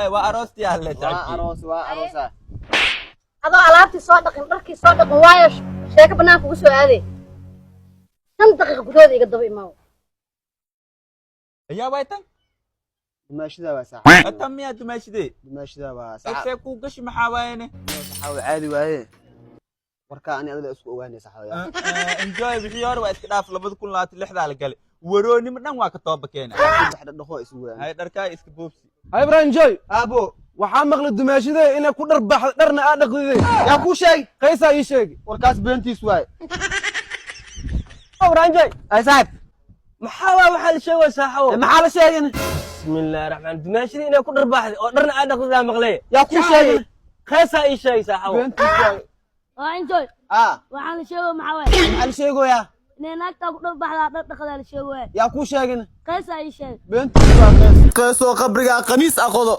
Waa aroostii alle. Waa Saaxiibkii. Aroos, waa aroosa. Adoo alaabtii soo dhaqin, dharkii soo dhaqin, waayo sheeko banaanka ugu soo aaday. 5 daqiiqa gudahooda iga daba imaaw. Ayaa waay tan. Dumaashidaa waa saaxiib. Tan miyaa dumaashidee? Dumaashidaa waa saaxiib. See kuu gashi, maxaa waayene? Saxaawo, caadi waaye. Warkaa ani adiga isku ogaanay, saxaawo. Enjoy, wixii hore waa iska dhaaf. 2026-daa la galay, waroonimo dhan waa ka tooba keena. Saddex dhaqo isugu waan. Hay, dharkaa iska boobsi. Hay, Ibrahim Joy. Aabo. Waxaa maqlay dumaashidee inay ku dhar baxday, dharna aa dhaqdiday. Yaa kuu sheeg? Qaysaa ii sheegi. Warkaas beentiis waaye. Ibrahim Joy. Ay saaxiib. Maxaa waa waxaa la sheegaya, saaxawo? Maxaa la sheegin? Bismillahi raxmaan, dumaashadii inay ku dharbaaxday oo dharna aa dhaqdidaa maqlay. Yaa kuu sheegin? Qeysaa ii sheegay, saaxawo. Beentiis waaye. Waa Enjoy. Ah. Waxaan la sheego maxaa waaye? Maxaa la sheegoyaa? Inay naagtaa ku dharbaxdaa, dhar dhaqdaa la sheego waaye. Yaa kuu sheegin? Qaysaa ii sheeg. Beentiis waa, qays. Qaysoo qabrigaa qamiis aqodo.